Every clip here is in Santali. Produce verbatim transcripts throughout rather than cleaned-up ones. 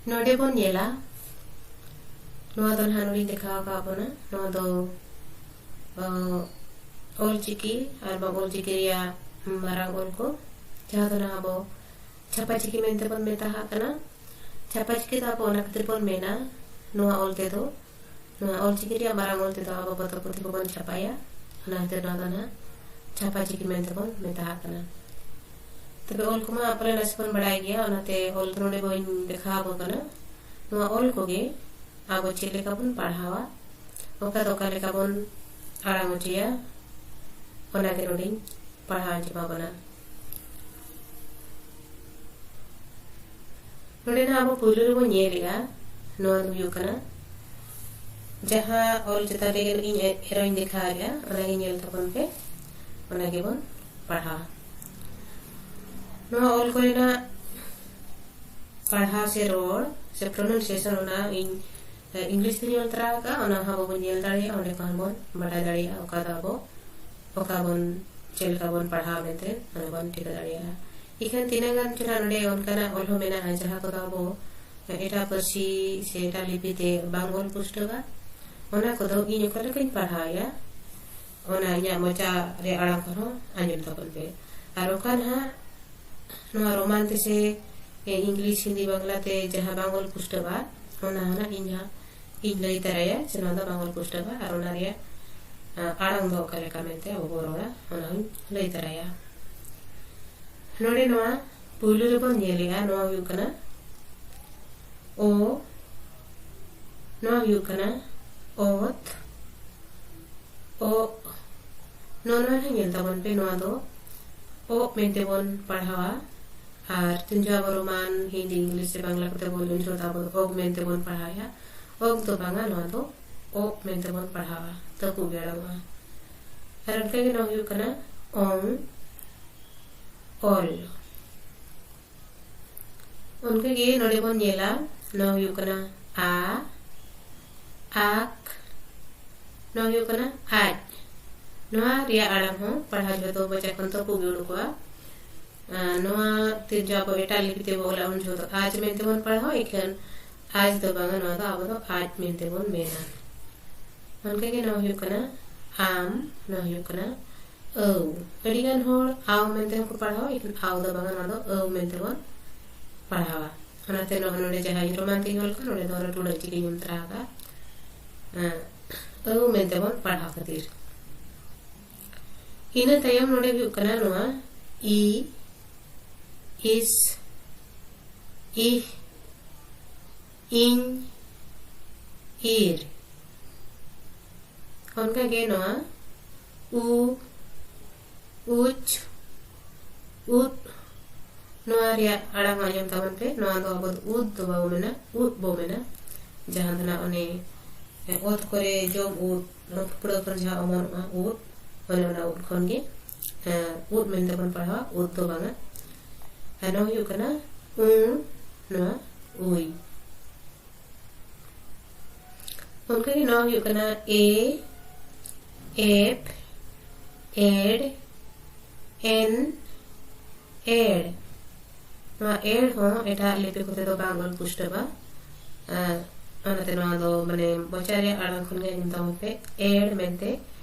ᱱᱚᱰᱮ ᱵᱚᱱ ᱧᱮᱞᱟ, ᱱᱚᱣᱟ ᱫᱚ ᱱᱟᱦᱟᱜ ᱱᱚᱰᱮᱧ ᱫᱮᱠᱷᱟᱣ ᱟᱠᱟᱫ ᱵᱚᱱᱟ᱾ ᱱᱚᱣᱟ ᱫᱚ ᱚᱞ ᱪᱤᱠᱤ ᱟᱨ ᱵᱟᱝ ᱚᱞ ᱪᱤᱠᱤ ᱨᱮᱭᱟᱜ ᱢᱟᱨᱟᱝ ᱚᱞ ᱠᱚ, ᱡᱟᱦᱟᱸ ᱫᱚ ᱱᱟᱦᱟᱜ ᱟᱵᱚ ᱪᱷᱟᱯᱟ ᱪᱤᱠᱤ ᱢᱮᱱᱛᱮ ᱵᱚᱱ ᱢᱮᱛᱟᱦᱟᱜ ᱠᱟᱱᱟ᱾ ᱪᱷᱟᱯᱟ ᱪᱤᱠᱤ ᱫᱚ ᱟᱵᱚ ᱚᱱᱟ ᱠᱷᱟᱹᱛᱤᱨ ᱵᱚᱱ ᱢᱮᱱᱟ, ᱱᱚᱣᱟ ᱚᱞ ᱛᱮᱫᱚ, ᱱᱚᱣᱟ ᱚᱞ ᱪᱤᱠᱤ ᱨᱮᱭᱟᱜ ᱢᱟᱨᱟᱝ ᱚᱞ ᱛᱮᱫᱚ ᱟᱵᱚ ᱯᱚᱛᱚᱵ ᱯᱩᱛᱷᱤ ᱠᱚᱵᱚᱱ ᱪᱷᱟᱯᱟᱭᱟ᱾ ᱚᱱᱟ ᱠᱷᱟᱹᱛᱤᱨ ᱱᱚᱣᱟ ᱫᱚ ᱱᱟᱦᱟᱜ ᱪᱷᱟᱯᱟ ᱪᱤᱠᱤ ᱢᱮᱱᱛᱮ ᱵᱚᱱ ᱢᱮᱛᱟᱦᱟᱜ ᱠᱟᱱᱟ᱾ ᱛᱚᱵᱮ ᱚᱞ ᱠᱚᱢᱟ ᱯᱟᱞᱮ ᱱᱟᱥᱮ ᱵᱚᱱ ᱵᱟᱲᱟᱭ ᱜᱮᱭᱟ, ᱚᱱᱟᱛᱮ ᱚᱞ ᱫᱚ ᱱᱚᱰᱮ ᱵᱟᱹᱧ ᱫᱮᱠᱷᱟᱣ ᱟᱵᱚ ᱠᱟᱱᱟ᱾ ᱱᱚᱣᱟ ᱚᱞ ᱠᱚᱜᱮ ᱟᱵᱚ ᱪᱮᱫ ᱞᱮᱠᱟ ᱵᱚᱱ ᱯᱟᱲᱦᱟᱣᱟ, ᱚᱠᱟ ᱫᱚ ᱚᱠᱟ ᱞᱮᱠᱟ ᱵᱚᱱ ᱟᱲᱟᱝ ᱚᱪᱚᱭᱟ, ᱚᱱᱟᱜᱮ ᱱᱚᱰᱮᱧ ᱯᱟᱲᱦᱟᱣ ᱟᱸᱡᱚᱢ ᱟᱵᱚᱱᱟ᱾ ᱱᱚᱰᱮ ᱱᱟᱦᱟᱜ ᱟᱵᱚ ᱯᱩᱭᱞᱩ ᱨᱮᱵᱚᱱ ᱧᱮᱞᱮᱜᱼᱟ, ᱱᱚᱣᱟ ᱫᱚ ᱦᱩᱭᱩᱜ ᱠᱟᱱᱟ ᱡᱟᱦᱟᱸ ᱚᱞ ᱪᱮᱛᱟᱱ ᱨᱮ ᱤᱧ ᱮᱨᱚᱧ ᱫᱮᱠᱷᱟᱣᱮᱜᱼᱟ, ᱚᱱᱟᱜᱮ ᱧᱮᱞ ᱛᱟᱵᱚᱱ ᱯᱮ, ᱚᱱᱟ ᱜᱮᱵᱚᱱ ᱯᱟᱲᱦᱟᱣᱟ᱾ ᱱᱚᱣᱟ ᱚᱞ ᱠᱚᱨᱮᱱᱟᱜ ᱯᱟᱲᱦᱟᱣ ᱥᱮ ᱨᱚᱲ ᱥᱮ pronunciation, ᱚᱱᱟ ᱤᱧ ᱤᱝᱞᱤᱥ ᱛᱮᱧ ᱚᱞ ᱛᱚᱨᱟ ᱟᱠᱟᱫᱼᱟ, ᱚᱱᱟ ᱦᱚᱸ ᱟᱵᱚ ᱵᱚᱱ ᱧᱮᱞ ᱫᱟᱲᱮᱭᱟᱜᱼᱟ, ᱚᱸᱰᱮ ᱠᱷᱚᱱ ᱵᱚᱱ ᱵᱟᱰᱟᱭ ᱫᱟᱲᱮᱭᱟᱜᱼᱟ ᱚᱠᱟ ᱫᱚ ᱟᱵᱚ ᱚᱠᱟ ᱵᱚᱱ, ᱪᱮᱫ ᱞᱮᱠᱟ ᱵᱚᱱ ᱯᱟᱲᱦᱟᱣᱟ ᱢᱮᱱᱛᱮ ᱚᱸᱰᱮ ᱵᱚᱱ ᱴᱷᱤᱠᱟᱹ ᱫᱟᱲᱮᱭᱟᱜᱼᱟ᱾ ᱤᱠᱷᱟᱹᱱ ᱛᱤᱱᱟᱹᱜ ᱜᱟᱱ ᱪᱚ ᱱᱟᱜ ᱱᱚᱰᱮ ᱚᱱᱠᱟᱱᱟᱜ ᱚᱞ ᱦᱚᱸ ᱢᱮᱱᱟᱜᱼᱟ, ᱡᱟᱦᱟᱸ ᱠᱚᱫᱚ ᱟᱵᱚ ᱮᱴᱟᱜ ᱯᱟᱹᱨᱥᱤ ᱥᱮ ᱮᱴᱟᱜ ᱞᱤᱯᱤ ᱛᱮ ᱵᱟᱝ ᱚᱞ ᱯᱩᱥᱴᱟᱹᱣᱟ, ᱚᱱᱟ ᱠᱚᱫᱚ ᱤᱧ ᱚᱠᱟ ᱞᱮᱠᱟᱧ ᱯᱟᱲᱦᱟᱣᱮᱜᱼᱟ, ᱚᱱᱟ ᱤᱧᱟᱹᱜ ᱢᱚᱪᱟ ᱨᱮ ᱟᱲᱟᱝ ᱠᱷᱚᱱ ᱦᱚᱸ ᱟᱸᱡᱚᱢ ᱛᱟᱵᱚᱱ ᱯᱮ᱾ ᱟᱨ ᱚᱠᱟ ᱱᱟᱦᱟᱜ ᱱᱚᱣᱟ ᱨᱳᱢᱟᱱ ᱛᱮ ᱥᱮ ᱤᱝᱞᱤᱥ, ᱦᱤᱱᱫᱤ, ᱵᱟᱝᱞᱟ ᱛᱮ ᱡᱟᱦᱟᱸ ᱵᱟᱝ ᱚᱞ ᱯᱩᱥᱴᱟᱹᱣᱟ, ᱚᱱᱟ ᱦᱚᱸ ᱱᱟᱜ ᱤᱧ ᱦᱟᱸᱜ ᱤᱧ ᱞᱟᱹᱭ ᱛᱟᱨᱟᱭᱟ ᱡᱮ ᱱᱚᱣᱟ ᱫᱚ ᱵᱟᱝ ᱚᱞ ᱯᱩᱥᱴᱟᱹᱣᱟ ᱟᱨ ᱚᱱᱟ ᱨᱮᱭᱟᱜ, ᱟ, ᱟᱲᱟᱝ ᱫᱚ ᱚᱠᱟ ᱞᱮᱠᱟ ᱢᱮᱱᱛᱮ ᱟᱵᱚ ᱵᱚ ᱨᱚᱲᱟ, ᱚᱱᱟ ᱦᱚᱸᱧ ᱞᱟᱹᱭ ᱛᱟᱨᱟᱭᱟ᱾ ᱱᱚᱰᱮ ᱱᱚᱣᱟ ᱯᱩᱭᱞᱩ ᱨᱮᱵᱚᱱ ᱧᱮᱞᱮᱜᱼᱟ, ᱱᱚᱣᱟ ᱦᱩᱭᱩᱜ ᱠᱟᱱᱟ ᱚ, ᱱᱚᱣᱟ ᱦᱩᱭᱩᱜ ᱠᱟᱱᱟ ᱚᱛ, ᱚᱜ᱾ ᱱᱚᱣᱟ ᱦᱚᱸ ᱧᱮᱞ ᱛᱟᱵᱚᱱ ᱯᱮ, ᱱᱚᱣᱟ ᱫᱚ ᱚᱜ ᱢᱮᱱᱛᱮ ᱵᱚᱱ ᱯᱟᱲᱦᱟᱣᱟ᱾ ᱟᱨ ᱛᱤᱱ ᱡᱚᱦᱚᱜ ᱟᱵᱚ ᱨᱳᱢᱟᱱ, ᱦᱤᱱᱫᱤ, ᱤᱝᱞᱤᱥ ᱥᱮ ᱵᱟᱝᱞᱟ ᱠᱚᱛᱮ ᱵᱚᱱ, ᱩᱱ ᱡᱚᱦᱚᱜ ᱫᱚ ᱟᱵᱚ ᱚᱜ ᱢᱮᱱᱛᱮ ᱵᱚᱱ ᱯᱟᱲᱦᱟᱣᱮᱜᱼᱟ᱾ ᱚᱜ ᱫᱚ ᱵᱟᱝᱟ, ᱱᱚᱣᱟ ᱫᱚ ᱚᱜ ᱢᱮᱱᱛᱮ ᱵᱚᱱ ᱯᱟᱲᱦᱟᱣᱟ, ᱛᱟᱹᱯᱩᱜ ᱜᱮ ᱟᱲᱟᱝᱚᱜᱼᱟ᱾ ᱟᱨ ᱚᱱᱠᱟᱜᱮ ᱱᱚᱣᱟ ᱦᱩᱭᱩᱜ ᱠᱟᱱᱟ ᱚᱝ, ᱚᱞ᱾ ᱚᱱᱠᱟᱜᱮ ᱱᱚᱰᱮ ᱵᱚᱱ ᱧᱮᱞᱟ, ᱱᱚᱣᱟ ᱦᱩᱭᱩᱜ ᱠᱟᱱᱟ ᱟ, ᱟᱠ, ᱱᱚᱣᱟ ᱦᱩᱭᱩᱜ ᱠᱟᱱᱟ ᱟᱡ᱾ ᱱᱚᱣᱟ ᱨᱮᱭᱟᱜ ᱟᱲᱟᱝ ᱦᱚᱸ ᱯᱟᱲᱦᱟᱣ ᱡᱚᱦᱚᱜ ᱫᱚ ᱢᱚᱪᱟ ᱠᱷᱚᱱ ᱛᱟᱹᱯᱩᱜ ᱜᱮ ᱩᱰᱩᱠᱚᱜᱼᱟ᱾ ᱟᱨ ᱱᱚᱣᱟ ᱛᱤᱨᱡᱟ ᱟᱵᱚ ᱮᱴᱟᱜ ᱞᱤᱯᱤ ᱛᱮᱵᱚ ᱚᱞᱟ, ᱩᱱ ᱡᱚᱦᱚᱜ ᱫᱚ ᱟᱡ ᱢᱮᱱᱛᱮ ᱵᱚᱱ ᱯᱟᱲᱦᱟᱣᱟ, ᱮᱱᱠᱷᱟᱱ ᱟᱡ ᱫᱚ ᱵᱟᱝᱟ, ᱱᱚᱣᱟ ᱫᱚ ᱟᱵᱚ ᱫᱚ ᱟᱡ ᱢᱮᱱᱛᱮ ᱵᱚᱱ ᱢᱮᱱᱟ᱾ ᱚᱱᱠᱟᱜᱮ ᱱᱚᱣᱟ ᱦᱩᱭᱩᱜ ᱠᱟᱱᱟ ᱟᱢ, ᱱᱚᱣᱟ ᱦᱩᱭᱩᱜ ᱠᱟᱱᱟ ᱟᱹᱣ᱾ ᱟᱹᱰᱤᱜᱟᱱ ᱦᱚᱲ ᱟᱣ ᱢᱮᱱᱛᱮ ᱦᱚᱸᱠᱚ ᱯᱟᱲᱦᱟᱣᱟ, ᱮᱱᱠᱷᱟᱱ ᱟᱣ ᱫᱚ ᱵᱟᱝᱟ, ᱱᱚᱣᱟ ᱫᱚ ᱟᱹᱣ ᱢᱮᱱᱛᱮ ᱵᱚᱱ ᱯᱟᱲᱦᱟᱣᱟ᱾ ᱚᱱᱟᱛᱮ ᱱᱚᱣᱟ ᱱᱚᱰᱮ ᱡᱟᱦᱟᱸ ᱨᱳᱢᱟᱱ ᱛᱮᱧ ᱚᱞ ᱠᱟᱜ, ᱱᱚᱰᱮ ᱫᱚ ᱴᱩᱰᱟᱹᱜ ᱪᱤᱠᱤᱧ ᱮᱢ ᱛᱚᱨᱟ ᱟᱠᱟᱫᱼᱟ, ᱟᱹᱣ ᱢᱮᱱᱛᱮ ᱵᱚᱱ ᱯᱟᱲᱦᱟᱣ ᱠᱷᱟᱹᱛᱤᱨ᱾ ᱤᱱᱟᱹ ᱛᱟᱭᱚᱢ ᱱᱚᱰᱮ ᱦᱩᱭᱩᱜ ᱠᱟᱱᱟ ᱱᱚᱣᱟ ᱤ, ᱤᱥ, ᱤᱦ, ᱤᱧ, ᱤᱨ᱾ ᱚᱱᱠᱟᱜᱮ ᱱᱚᱣᱟ ᱩ, ᱩᱪ, ᱩᱫ᱾ ᱱᱚᱣᱟ ᱨᱮᱭᱟᱜ ᱟᱲᱟᱝ ᱟᱸᱡᱚᱢ ᱛᱟᱵᱚᱱ ᱯᱮ᱾ ᱱᱚᱣᱟ ᱫᱚ ᱟᱵᱚ ᱫᱚ ᱩᱫ ᱫᱚ ᱵᱟᱵᱚ ᱢᱮᱱᱟ, ᱩᱫ ᱵᱚ ᱢᱮᱱᱟ᱾ ᱡᱟᱦᱟᱸ ᱫᱚ ᱱᱟᱜ ᱚᱱᱮ ᱚᱛ ᱠᱚᱨᱮ ᱡᱚᱢ ᱩᱫ, ᱯᱷᱩᱯᱲᱟᱹ ᱠᱷᱚᱱ ᱡᱟᱦᱟᱸ ᱚᱢᱚᱱᱚᱜᱼᱟ ᱩᱫ, ᱚᱱᱮ ᱚᱱᱟ ᱩᱫ ᱠᱷᱚᱱ ᱜᱮ, ᱮᱸ, ᱩᱫ ᱢᱮᱱᱛᱮ ᱵᱚᱱ ᱯᱟᱲᱦᱟᱣᱟ, ᱩᱫ ᱫᱚ ᱵᱟᱝᱟ᱾ ᱟᱨ ᱱᱚᱣᱟ ᱦᱩᱭᱩᱜ ᱠᱟᱱᱟ ᱩᱸ, ᱱᱚᱣᱟ ᱩᱭ᱾ ᱚᱱᱠᱟᱜᱮ ᱱᱚᱣᱟ ᱦᱩᱭᱩᱜ ᱠᱟᱱᱟ ᱮ, ᱮᱯ, ᱮᱰ, ᱮᱱ, ᱮᱲ᱾ ᱱᱚᱣᱟ ᱮᱲ ᱦᱚᱸ ᱮᱴᱟᱜ ᱞᱤᱯᱤ ᱠᱚᱛᱮ ᱫᱚ ᱵᱟᱝ ᱚᱞ ᱯᱩᱥᱴᱟᱹᱣᱟ᱾ ᱟᱨ ᱚᱱᱟᱛᱮ ᱱᱚᱣᱟ ᱫᱚ ᱢᱟᱱᱮ ᱢᱚᱪᱟ ᱨᱮᱭᱟᱜ ᱟᱲᱟᱝ ᱠᱷᱚᱱ ᱜᱮ ᱟᱸᱡᱚᱢ ᱛᱟᱵᱚᱱ ᱯᱮ, ᱮᱲ ᱢᱮᱱᱛᱮ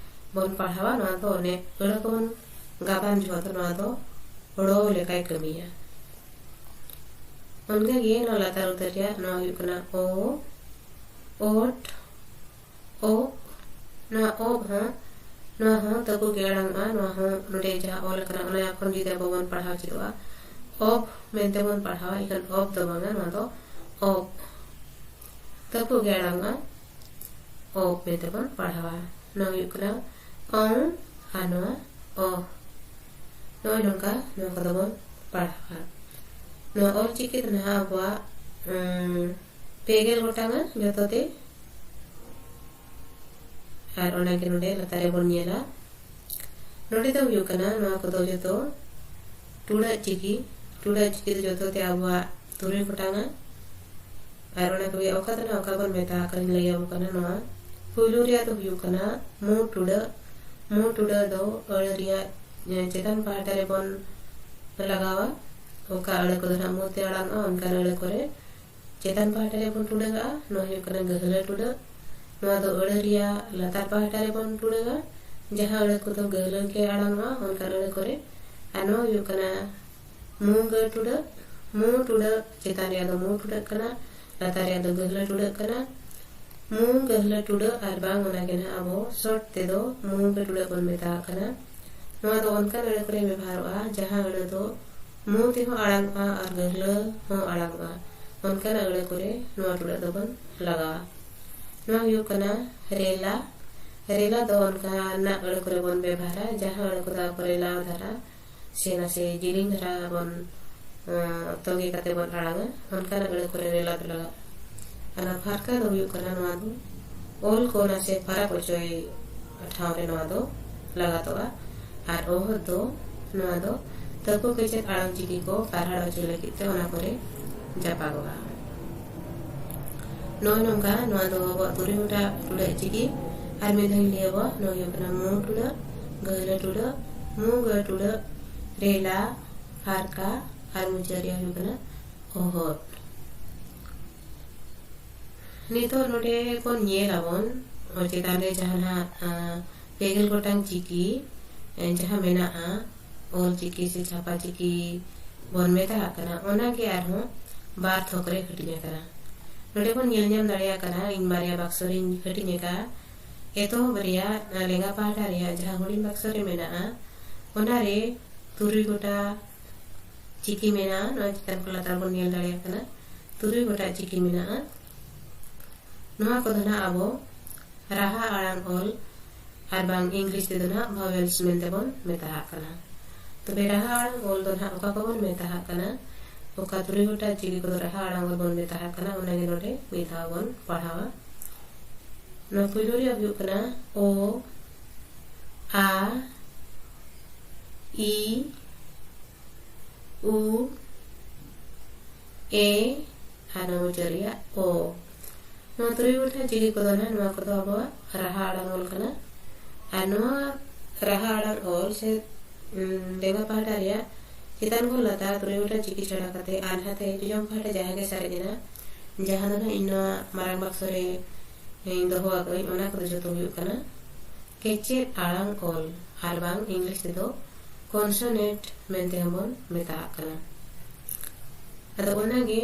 ᱵᱚᱱ ᱯᱟᱲᱦᱟᱣᱟ᱾ ᱱᱚᱣᱟ ᱫᱚ ᱚᱱᱮ ᱟᱹᱲᱟᱹ ᱠᱚᱵᱚᱱ ᱜᱟᱵᱟᱱ ᱡᱚᱦᱚᱜ ᱫᱚ ᱱᱚᱣᱟ ᱫᱚ ᱲᱚ ᱞᱮᱠᱟᱭ ᱠᱟᱹᱢᱤᱭᱟ᱾ ᱚᱱᱠᱟᱜᱮ ᱱᱚᱣᱟ ᱞᱟᱛᱟᱨ ᱩᱛᱟᱹᱨ ᱨᱮᱭᱟᱜ ᱱᱚᱣᱟ ᱦᱩᱭᱩᱜ ᱠᱟᱱᱟ ᱚ, ᱳᱴ, ᱚᱵ᱾ ᱱᱚᱣᱟ ᱚᱵ ᱦᱚᱸ, ᱱᱚᱣᱟ ᱦᱚᱸ ᱛᱟᱹᱯᱩ ᱜᱮ ᱟᱲᱟᱝᱚᱜᱼᱟ᱾ ᱱᱚᱣᱟ ᱦᱚᱸ ᱱᱚᱰᱮ ᱡᱟᱦᱟᱸ ᱚᱞ ᱟᱠᱟᱱᱟ ᱚᱱᱟ ᱠᱷᱚᱱ ᱡᱩᱫᱤ ᱟᱵᱚ ᱵᱚᱱ ᱯᱟᱲᱦᱟᱣ ᱪᱮᱫᱚᱜᱼᱟ, ᱚᱵ ᱢᱮᱱᱛᱮ ᱵᱚᱱ ᱯᱟᱲᱦᱟᱣᱟ, ᱮᱱᱠᱷᱟᱱ ᱚᱵ ᱫᱚ ᱵᱟᱝᱟ, ᱱᱚᱣᱟ ᱫᱚ ᱚᱵ᱾ ᱛᱟᱹᱯᱩ ᱜᱮ ᱟᱲᱟᱝᱚᱜᱼᱟ, ᱚᱵ ᱢᱮᱱᱛᱮ ᱵᱚᱱ ᱯᱟᱲᱦᱟᱣᱟ᱾ ᱱᱚᱣᱟ ᱦᱩᱭᱩᱜ ᱠᱟᱱᱟ ᱚᱝ ᱟᱨ ᱱᱚᱣᱟ ᱚ᱾ ᱱᱚᱜᱼᱚᱭ ᱱᱚᱝᱠᱟ ᱱᱚᱣᱟ ᱠᱚᱫᱚ ᱵᱚᱱ ᱯᱟᱲᱦᱟᱣᱟ᱾ ᱱᱚᱣᱟ ᱚᱞ ᱪᱤᱠᱤ ᱫᱚ ᱱᱟᱦᱟᱜ ᱟᱵᱚᱣᱟᱜ, ᱩᱸ, ᱯᱮ ᱜᱮᱞ ᱜᱚᱴᱟᱝᱟ ᱡᱚᱛᱚ ᱛᱮ᱾ ᱟᱨ ᱚᱱᱟᱜᱮ ᱱᱚᱰᱮ ᱞᱟᱛᱟᱨ ᱨᱮᱵᱚᱱ ᱧᱮᱞᱟ᱾ ᱱᱚᱰᱮ ᱫᱚ ᱦᱩᱭᱩᱜ ᱠᱟᱱᱟ, ᱱᱚᱣᱟ ᱠᱚᱫᱚ ᱡᱚᱛᱚ ᱴᱩᱰᱟᱹᱜ ᱪᱤᱠᱤ, ᱴᱩᱰᱟᱹᱜ ᱪᱤᱠᱤ ᱫᱚ ᱡᱚᱛᱚ ᱛᱮ ᱟᱵᱚᱣᱟᱜ ᱛᱩᱨᱩᱭ ᱜᱚᱴᱟᱝᱟ᱾ ᱟᱨ ᱚᱱᱟ ᱠᱚᱜᱮ ᱚᱠᱟ ᱫᱚ ᱱᱟᱦᱟᱜ ᱚᱠᱟ ᱵᱚᱱ ᱢᱮᱛᱟ ᱟᱠᱟᱫ ᱞᱟᱹᱭ ᱟᱵᱚ ᱠᱟᱱᱟ᱾ ᱱᱚᱣᱟ ᱯᱩᱭᱞᱩ ᱨᱮᱭᱟᱜ ᱫᱚ ᱦᱩᱭᱩᱜ ᱠᱟᱱᱟ ᱢᱩ ᱴᱩᱰᱟᱹᱜ᱾ ᱢᱩ ᱴᱩᱰᱟᱹᱜ ᱫᱚ ᱟᱹᱲᱟᱹ ᱨᱮᱭᱟᱜ, ᱮ, ᱪᱮᱛᱟᱱ ᱯᱟᱦᱴᱟ ᱨᱮᱵᱚᱱ, ᱞᱟᱜᱟᱣᱟ᱾ ᱚᱠᱟ ᱟᱹᱲᱟᱹ ᱠᱚᱫᱚ ᱱᱟᱦᱟᱜ ᱢᱩ ᱛᱮ ᱟᱲᱟᱝᱚᱜᱼᱟ, ᱚᱱᱠᱟᱱ ᱟᱹᱲᱟᱹ ᱠᱚᱨᱮ ᱪᱮᱛᱟᱱ ᱯᱟᱦᱴᱟ ᱨᱮᱵᱚᱱ ᱴᱩᱰᱟᱹᱜᱟᱜᱼᱟ᱾ ᱱᱚᱣᱟ ᱦᱩᱭᱩᱜ ᱠᱟᱱᱟ ᱜᱟᱹᱦᱞᱟᱹ ᱴᱩᱰᱟᱹᱜ᱾ ᱱᱚᱣᱟ ᱫᱚ ᱟᱹᱲᱟᱹ ᱨᱮᱭᱟᱜ ᱞᱟᱛᱟᱨ ᱯᱟᱦᱴᱟ ᱨᱮᱵᱚᱱ ᱴᱩᱰᱟᱹᱜᱟ᱾ ᱡᱟᱦᱟᱸ ᱟᱹᱲᱟᱹ ᱠᱚᱫᱚ ᱜᱟᱹᱦᱞᱟᱹ ᱜᱮ ᱟᱲᱟᱝᱚᱜᱼᱟ, ᱚᱱᱠᱟᱱ ᱟᱹᱲᱟᱹ ᱠᱚᱨᱮ᱾ ᱟᱨ ᱱᱚᱣᱟ ᱦᱩᱭᱩᱜ ᱠᱟᱱᱟ ᱢᱩ ᱜᱟᱹ ᱴᱩᱰᱟᱹᱜ᱾ ᱢᱩ ᱴᱩᱰᱟᱹᱜ, ᱪᱮᱛᱟᱱ ᱨᱮᱭᱟᱜ ᱫᱚ ᱢᱩ ᱴᱩᱰᱟᱹᱜ ᱠᱟᱱᱟ, ᱞᱟᱛᱟᱨ ᱨᱮᱭᱟᱜ ᱫᱚ ᱜᱟᱹᱦᱞᱟᱹ ᱴᱩᱰᱟᱹᱜ ᱠᱟᱱᱟ᱾ ᱢᱩ ᱜᱟᱹᱦᱞᱟᱹ ᱴᱩᱰᱟᱹᱜ, ᱟᱨ ᱵᱟᱝ ᱚᱱᱟ ᱜᱮ ᱱᱟᱦᱟᱜ ᱟᱵᱚ short ᱛᱮᱫᱚ ᱢᱩ ᱜᱟᱹ ᱴᱩᱰᱟᱹᱜ ᱵᱚᱱ ᱢᱮᱛᱟᱣᱟᱜ ᱠᱟᱱᱟ᱾ ᱱᱚᱣᱟ ᱫᱚ ᱚᱱᱠᱟᱱ ᱟᱹᱲᱟᱹ ᱠᱚᱨᱮ ᱵᱮᱵᱚᱦᱟᱨᱚᱜᱼᱟ, ᱡᱟᱦᱟᱸ ᱟᱹᱲᱟᱹ ᱫᱚ ᱢᱩ ᱛᱮᱦᱚᱸ ᱟᱲᱟᱝᱚᱜᱼᱟ ᱟᱨ ᱜᱟᱹᱦᱞᱟᱹ ᱦᱚᱸ ᱟᱲᱟᱝᱚᱜᱼᱟ, ᱚᱱᱠᱟᱱ ᱟᱹᱲᱟᱹ ᱠᱚᱨᱮ ᱱᱚᱣᱟ ᱴᱩᱰᱟᱹᱜ ᱫᱚᱵᱚᱱ ᱞᱟᱜᱟᱣᱟ᱾ ᱱᱚᱣᱟ ᱦᱩᱭᱩᱜ ᱠᱟᱱᱟ ᱨᱮᱞᱟ᱾ ᱨᱮᱞᱟ ᱫᱚ ᱚᱱᱠᱟᱱᱟᱜ ᱟᱹᱲᱟᱹ ᱠᱚᱨᱮ ᱵᱚᱱ ᱵᱮᱵᱚᱦᱟᱨᱟ, ᱡᱟᱦᱟᱸ ᱟᱹᱲᱟᱹ ᱠᱚᱫᱚ ᱟᱵᱚ ᱨᱮᱞᱟ ᱫᱷᱟᱨᱟ ᱥᱮ ᱱᱟᱥᱮ ᱡᱤᱞᱤᱧ ᱫᱷᱟᱨᱟ ᱵᱚᱱ, ᱟᱸ, ᱛᱚᱜᱮ ᱠᱟᱛᱮ ᱵᱚᱱ ᱟᱲᱟᱝᱟ, ᱚᱱᱠᱟᱱᱟᱜ ᱟᱹᱲᱟᱹ ᱠᱚᱨᱮ ᱨᱮᱞᱟ ᱫᱚ ᱞᱟᱜᱟᱜᱼᱟ᱾ ᱟᱨ ᱱᱚᱣᱟ ᱯᱷᱟᱨᱠᱟ ᱫᱚ ᱦᱩᱭᱩᱜ ᱠᱟᱱᱟ, ᱱᱚᱣᱟ ᱫᱚ ᱚᱞ ᱠᱚ ᱱᱟᱥᱮ ᱯᱷᱟᱨᱟᱠ ᱚᱪᱚᱭ ᱴᱷᱟᱶ ᱨᱮ ᱱᱚᱣᱟ ᱫᱚ ᱞᱟᱜᱟᱛᱚᱜᱼᱟ᱾ ᱟᱨ ᱚᱦᱚᱫ ᱫᱚ ᱱᱚᱣᱟ ᱫᱚ ᱛᱟᱹᱠᱩ ᱠᱮᱪᱮᱫ ᱟᱲᱟᱝ ᱪᱤᱠᱤ ᱠᱚ ᱯᱟᱨᱦᱟᱲ ᱚᱪᱚ ᱞᱟᱹᱜᱤᱫ ᱛᱮ ᱚᱱᱟ ᱠᱚᱨᱮ ᱡᱟᱯᱟᱜᱚᱜᱼᱟ᱾ ᱱᱚᱜᱼᱚᱭ ᱱᱚᱝᱠᱟ ᱱᱚᱣᱟ ᱫᱚ ᱟᱵᱚᱣᱟᱜ ᱛᱩᱨᱩᱭ ᱜᱚᱴᱟᱝ ᱴᱩᱰᱟᱹᱜ ᱪᱤᱠᱤ᱾ ᱟᱨ ᱢᱤᱫ ᱫᱷᱟᱣ ᱤᱧ ᱞᱟᱹᱭ ᱟᱵᱚᱣᱟ, ᱱᱚᱣᱟ ᱦᱩᱭᱩᱜ ᱠᱟᱱᱟ ᱢᱩ ᱴᱩᱰᱟᱹᱜ, ᱜᱟᱹᱦᱞᱟᱹ ᱴᱩᱰᱟᱹᱜ, ᱢᱩ ᱜᱟᱹ ᱴᱩᱰᱟᱹᱜ, ᱨᱮᱞᱟ, ᱯᱷᱟᱨᱠᱟ, ᱟᱨ ᱢᱩᱪᱟᱹᱫ ᱨᱮᱭᱟᱜ ᱦᱩᱭᱩᱜ ᱠᱟᱱᱟ ᱚᱦᱚᱫ᱾ ᱱᱤᱛᱚᱜ ᱱᱚᱰᱮ ᱵᱚᱱ ᱧᱮᱞ ᱟᱵᱚᱱ, ᱚ, ᱪᱮᱛᱟᱱ ᱨᱮ ᱡᱟᱦᱟᱸ ᱱᱟᱦᱟᱜ, ᱟᱸ, ᱯᱮᱜᱮᱞ ᱜᱚᱴᱟᱝ ᱪᱤᱠᱤ, ᱮ, ᱡᱟᱦᱟᱸ ᱢᱮᱱᱟᱜᱼᱟ, ᱚᱞ ᱪᱤᱠᱤ ᱥᱮ ᱪᱷᱟᱯᱟ ᱪᱤᱠᱤ ᱵᱚᱱ ᱢᱮᱛᱟᱜ ᱠᱟᱱᱟ, ᱚᱱᱟᱜᱮ ᱟᱨᱦᱚᱸ ᱵᱟᱨ ᱛᱷᱚᱠ ᱨᱮ ᱦᱟᱹᱴᱤᱧ ᱟᱠᱟᱱᱟ᱾ ᱱᱚᱰᱮ ᱵᱚᱱ ᱧᱮᱞ ᱧᱟᱢ ᱫᱟᱲᱮᱭᱟᱜ ᱠᱟᱱᱟ, ᱤᱧ ᱵᱟᱨᱭᱟ ᱵᱟᱠᱥᱚ ᱨᱤᱧ ᱦᱟᱹᱴᱤᱧ ᱟᱠᱟᱫᱼᱟ᱾ ᱮᱛᱚᱦᱚᱵ ᱨᱮᱭᱟᱜ, ᱞᱮᱸᱜᱟ ᱯᱟᱦᱴᱟ ᱨᱮᱭᱟᱜ ᱡᱟᱦᱟᱸ ᱦᱩᱰᱤᱧ ᱵᱟᱠᱥᱚ ᱨᱮ ᱢᱮᱱᱟᱜᱼᱟ, ᱚᱱᱟᱨᱮ ᱛᱩᱨᱩᱭ ᱜᱚᱴᱟᱝ ᱪᱤᱠᱤ ᱢᱮᱱᱟᱜᱼᱟ᱾ ᱱᱚᱣᱟ ᱪᱮᱛᱟᱱ ᱠᱷᱚᱱ ᱞᱟᱛᱟᱨ ᱵᱚᱱ ᱧᱮᱞ ᱫᱟᱲᱮᱭᱟᱜ ᱠᱟᱱᱟ, ᱛᱩᱨᱩᱭ ᱜᱚᱴᱟᱝ ᱪᱤᱠᱤ ᱢᱮᱱᱟᱜᱼᱟ᱾ ᱱᱚᱣᱟ ᱠᱚᱫᱚ ᱱᱟᱦᱟᱜ ᱟᱵᱚ ᱨᱟᱦᱟ ᱟᱲᱟᱝ ᱚᱞ, ᱟᱨ ᱵᱟᱝ ᱤᱝᱞᱤᱥ ᱛᱮᱫᱚ ᱱᱟᱦᱟᱜ vowels ᱢᱮᱱᱛᱮ ᱵᱚᱱ ᱢᱮᱛᱟᱜ ᱠᱟᱱᱟ᱾ ᱛᱚᱵᱮ ᱨᱟᱦᱟ ᱟᱲᱟᱝ ᱚᱞ ᱫᱚ ᱱᱟᱦᱟᱜ ᱚᱠᱟ ᱠᱚᱵᱚᱱ ᱢᱮᱛᱟᱜ ᱠᱟᱱᱟ? ᱚᱠᱟ ᱛᱩᱨᱩᱭ ᱜᱚᱴᱟᱝ ᱪᱤᱠᱤ ᱠᱚᱫᱚ ᱨᱟᱦᱟ ᱟᱲᱟᱝ ᱚᱞ ᱵᱚᱱ ᱢᱮᱛᱟᱜ ᱠᱟᱱᱟ, ᱚᱱᱟᱜᱮ ᱱᱚᱰᱮ ᱢᱤᱫ ᱫᱷᱟᱣ ᱵᱚᱱ ᱯᱟᱲᱦᱟᱣᱟ᱾ ᱱᱚᱣᱟ ᱯᱩᱭᱞᱩ ᱨᱮᱭᱟᱜ ᱦᱩᱭᱩᱜ ᱠᱟᱱᱟ ᱚ, ᱟ, ᱤ, ᱩ, ᱮ, ᱟᱨ ᱱᱚᱣᱟ ᱢᱩᱪᱟᱹᱫ ᱨᱮᱭᱟᱜ ᱚ᱾ ᱱᱚᱣᱟ ᱛᱩᱨᱩᱭ ᱜᱚᱴᱟᱝ ᱪᱤᱠᱤ ᱠᱚᱫᱚ ᱱᱟᱦᱟᱜ, ᱱᱚᱣᱟ ᱠᱚᱫᱚ ᱟᱵᱚᱣᱟᱜ ᱨᱟᱦᱟ ᱟᱲᱟᱝ ᱚᱞ ᱠᱟᱱᱟ᱾ ᱟᱨ ᱱᱚᱣᱟ ᱨᱟᱦᱟ ᱟᱲᱟᱝ ᱚᱞ ᱥᱮ, ᱩᱢ, ᱞᱮᱸᱜᱟ ᱯᱟᱦᱴᱟ ᱨᱮᱭᱟᱜ ᱪᱮᱛᱟᱱ ᱠᱷᱚᱱ ᱞᱟᱛᱟᱨ ᱛᱩᱨᱩᱭ ᱜᱚᱴᱟᱝ ᱪᱤᱠᱤ ᱪᱷᱟᱰᱟ ᱠᱟᱛᱮ ᱟᱨ ᱱᱟᱛᱮ ᱡᱚᱡᱚᱢ ᱯᱟᱦᱴᱟ ᱡᱟᱦᱟᱸ ᱜᱮ ᱥᱟᱨᱮᱡ ᱮᱱᱟ, ᱡᱟᱦᱟᱸ ᱫᱚ ᱱᱟᱦᱟᱜ ᱤᱧ ᱱᱚᱣᱟ ᱢᱟᱨᱟᱝ ᱵᱟᱠᱥᱚ ᱨᱮ ᱤᱧ ᱫᱚᱦᱚ ᱟᱠᱟᱫᱟᱹᱧ, ᱚᱱᱟ ᱠᱚᱫᱚ ᱡᱚᱛᱚ ᱦᱩᱭᱩᱜ ᱠᱟᱱᱟ ᱠᱮᱪᱮᱫ ᱟᱲᱟᱝ ᱚᱞ, ᱟᱨ ᱵᱟᱝ ᱤᱝᱞᱤᱥ ᱛᱮᱫᱚ ᱠᱚᱱᱥᱚᱱᱮᱱᱴ ᱢᱮᱱᱛᱮ ᱦᱚᱸᱵᱚᱱ ᱢᱮᱛᱟᱜ ᱠᱟᱱᱟ᱾ ᱟᱫᱚ ᱚᱱᱟᱜᱮ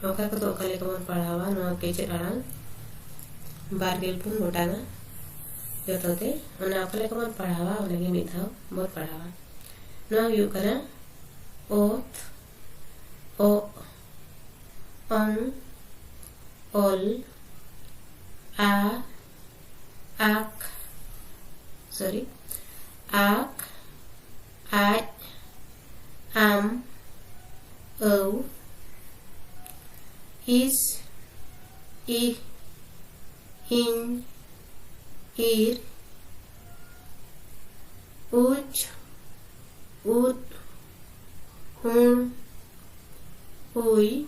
ᱚᱠᱟ ᱠᱚᱫᱚ ᱚᱠᱟ ᱞᱮᱠᱟ ᱵᱚᱱ ᱯᱟᱲᱦᱟᱣᱟ ᱱᱚᱣᱟ ᱠᱮᱪᱮᱫ ᱟᱲᱟᱝ ᱵᱟᱨ ᱜᱮᱞ ᱯᱩᱱ ᱜᱚᱴᱟᱝᱟ ᱡᱚᱛᱚ ᱛᱮ, ᱚᱱᱟ ᱚᱠᱟ ᱞᱮᱠᱟ ᱵᱚᱱ ᱯᱟᱲᱦᱟᱣᱟ ᱚᱱᱟᱜᱮ ᱢᱤᱫ ᱫᱷᱟᱣ ᱵᱚᱱ ᱯᱟᱲᱦᱟᱣᱟ᱾ ᱱᱚᱣᱟ ᱦᱩᱭᱩᱜ ᱠᱟᱱᱟ ᱚᱛ, ᱚᱜ, ᱚᱝ, ᱚᱞ, ᱟ, ᱟᱠ, ᱥᱚᱨᱤ, ᱟᱠ, ᱟᱡ, ᱟᱢ, ᱟᱹᱣ, ᱤᱥ, ᱤᱦ, ᱤᱧ, ᱤᱨ, ᱩᱪ, ᱩᱫ, ᱦᱩᱸ, ᱦᱩᱭ,